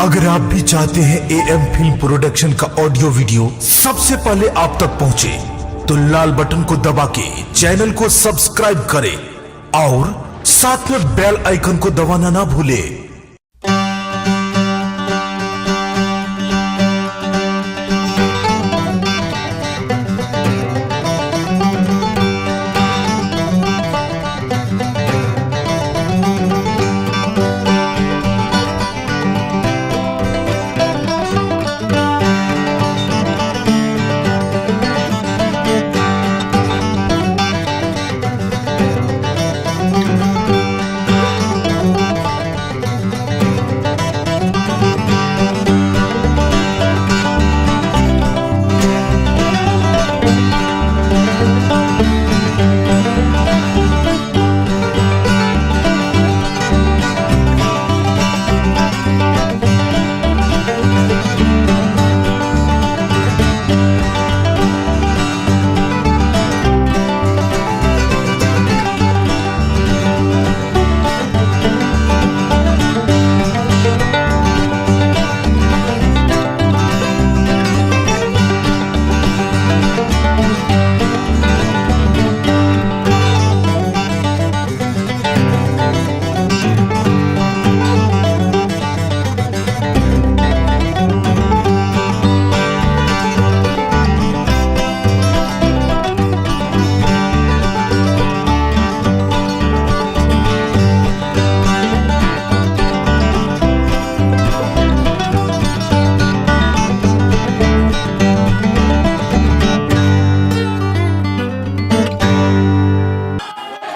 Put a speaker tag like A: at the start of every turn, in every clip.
A: अगर आप भी चाहते हैं ए एम फिल्म प्रोडक्शन का ऑडियो वीडियो सबसे पहले आप तक पहुंचे, तो लाल बटन को दबा के चैनल को सब्सक्राइब करें और साथ में बेल आइकन को दबाना ना भूलें।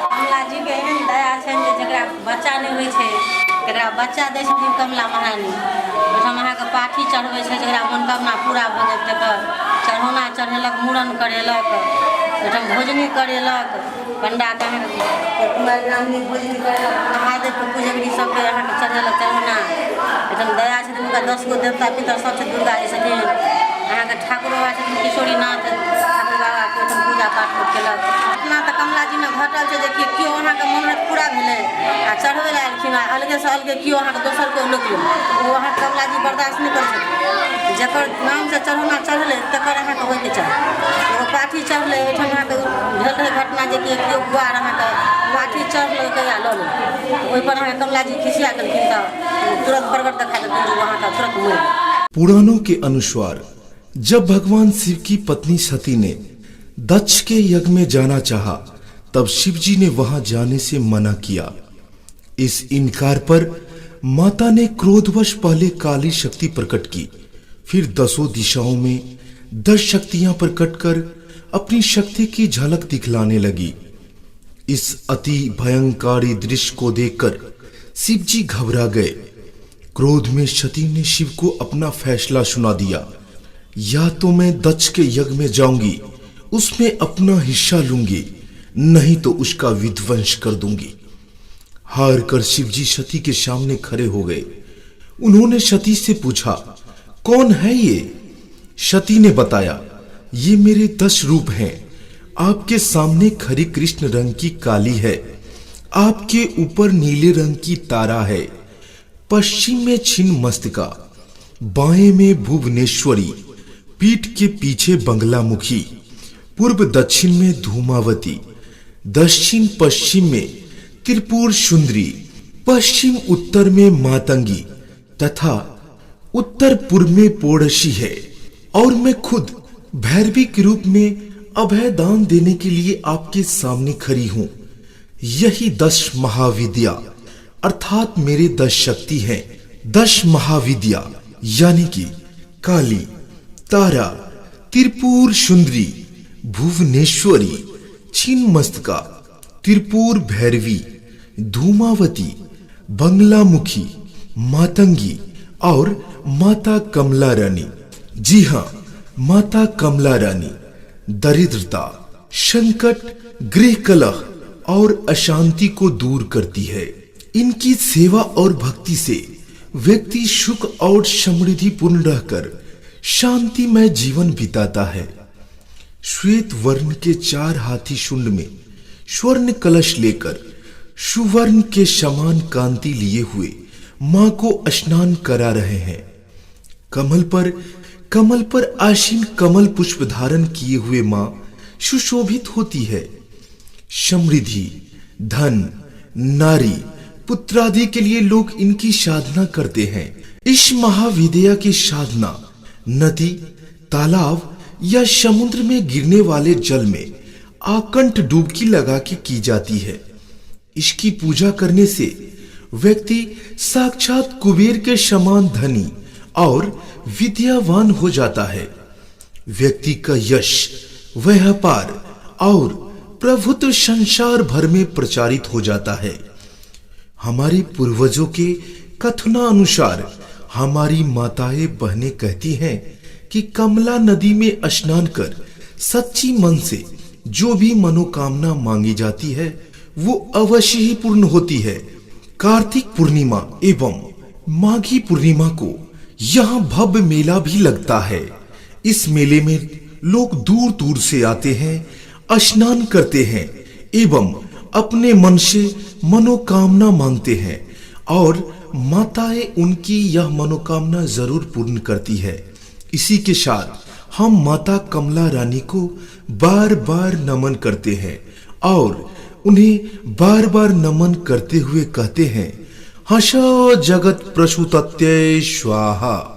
B: कमला जीके एहन दया छनि जे जकरा बच्चा नहि होइ छै तकरा बच्चा दै छथिन कमला महारानी। ओहिठाम अहाँके पाठी चढ़बै छै, जकरा मनोकामना पूरा भऽ गेल तकर चढ़ौना चढ़ेलक, मूड़न करेलक, ओहिठाम भोजनी करेलक। पण्डाके अहाँके कुमारि ब्राह्मणी भोजनी करेलक, महादेवके पुजगरी सबके अहाँके चढ़ेलक चढ़ौना। ओहिठाम दया छथिन हुनका, 10 गो देवता पितर सब छै। दुर्गा जी छथिन, अहाँके ठाकुर बाबा छथिन, किशोरी नाथ ठाकुर बाबाके ओहिठाम पूजा पाठ लोक केलक। अपना तऽ कमला जीमे घटल छै जे कि केओ अहाँके मनोरथ पूरा भेलै आ चढ़बै लए एलखिन आ अलगेसँ अलगे केओ अहाँके दोसर केओ लोक ओ अहाँके कमला जी बर्दाश्त नहि करै छथिन। जकर नामसँ चढ़ौना चढ़लै तकर अहाँके होइके चाही। एगो पाठी चढ़लै ओहिठाम, अहाँके भेल रहै घटना जे कि केओ गुआर अहाँके पाठी चढ़लै कहिया लऽ लेलकै, ओहिपर अहाँके कमला जी खिसिया गेलखिन तऽ तुरंत प्रकट देखा देलखिन जे ओ अहाँके तुरंत मरि गेल।
A: पुराणों के अनुसार जब भगवान शिव की पत्नी सती ने दक्ष के यज्ञ में जाना चाहा, तब शिवजी ने वहां जाने से मना किया। इस इनकार पर माता ने क्रोधवश पहले काली शक्ति प्रकट की, फिर दसों दिशाओं में 10 शक्तियां प्रकट कर अपनी शक्ति की झलक दिखलाने लगी। इस अति भयंकारी दृश्य को देखकर शिवजी घबरा गए। क्रोध में सती ने शिव को अपना फैसला सुना दिया, या तो मैं दक्ष के यज्ञ में जाऊंगी, उसमें अपना हिस्सा लूंगी, नहीं तो उसका विध्वंस कर दूंगी। हार कर शिवजी सती के सामने खड़े हो गए। उन्होंने सती से पूछा, कौन है ये? सती ने बताया, ये मेरे 10 रूप हैं। आपके सामने खरी कृष्ण रंग की काली है, आपके ऊपर नीले रंग की तारा है, पश्चिम में छिन्न मस्तिका, बाएं में भुवनेश्वरी, पीठ के पीछे बंगलामुखी, पूर्व दक्षिण में धूमावती, दक्षिण पश्चिम में त्रिपुर सुंदरी, पश्चिम उत्तर में मातंगी तथा उत्तर पूर्व में पोड़शी है, और मैं खुद भैरवी के रूप में अभय दान देने के लिए आपके सामने खड़ी हूं। यही 10 महाविद्या अर्थात मेरे 10 शक्ति हैं। 10 महाविद्या यानी कि काली, तारा, त्रिपुर सुंदरी, भुवनेश्वरी, छिन्नमस्तिका, त्रिपुर भैरवी, धूमावती, बंगलामुखी, मातंगी और माता कमला रानी। जी हाँ, माता कमला रानी दरिद्रता, संकट, गृह कलह और अशांति को दूर करती है। इनकी सेवा और भक्ति से व्यक्ति सुख और समृद्धि पूर्ण रहकर शांतिमय जीवन बिताता है। श्वेत वर्ण के 4 हाथी शुंड में स्वर्ण कलश लेकर सुवर्ण के समान कांति लिए हुए माँ को स्नान करा रहे हैं। कमल पर आसीन कमल पुष्प धारण किए हुए माँ सुशोभित होती है। समृद्धि, धन, नारी, पुत्रादि के लिए लोग इनकी साधना करते हैं। इस महाविद्या की साधना नदी, तालाब या समुद्र में गिरने वाले जल में आकंठ डुबकी लगा के की जाती है। इसकी पूजा करने से व्यक्ति साक्षात कुबेर के समान धनी और विद्यावान हो जाता है। व्यक्ति का यश, व्यापार और प्रभुत्व संसार भर में प्रचारित हो जाता है। हमारे पूर्वजों के कथनानुसार हमारी माताएं बहनें कहती हैं कि कमला नदी में स्नान कर सच्ची मन से जो भी मनोकामना मांगी जाती है, वो अवश्य ही पूर्ण होती है। कार्तिक पूर्णिमा एवं माघी पूर्णिमा को यहाँ भव्य मेला भी लगता है। इस मेले में लोग दूर दूर से आते हैं, स्नान करते हैं एवं अपने मन से मनोकामना मांगते हैं और माताएं उनकी यह मनोकामना जरूर पूर्ण करती है। इसी के साथ हम माता कमला रानी को बार बार नमन करते हैं और उन्हें बार बार नमन करते हुए कहते हैं, हर्ष जगत प्रसूतत्यै स्वाहा।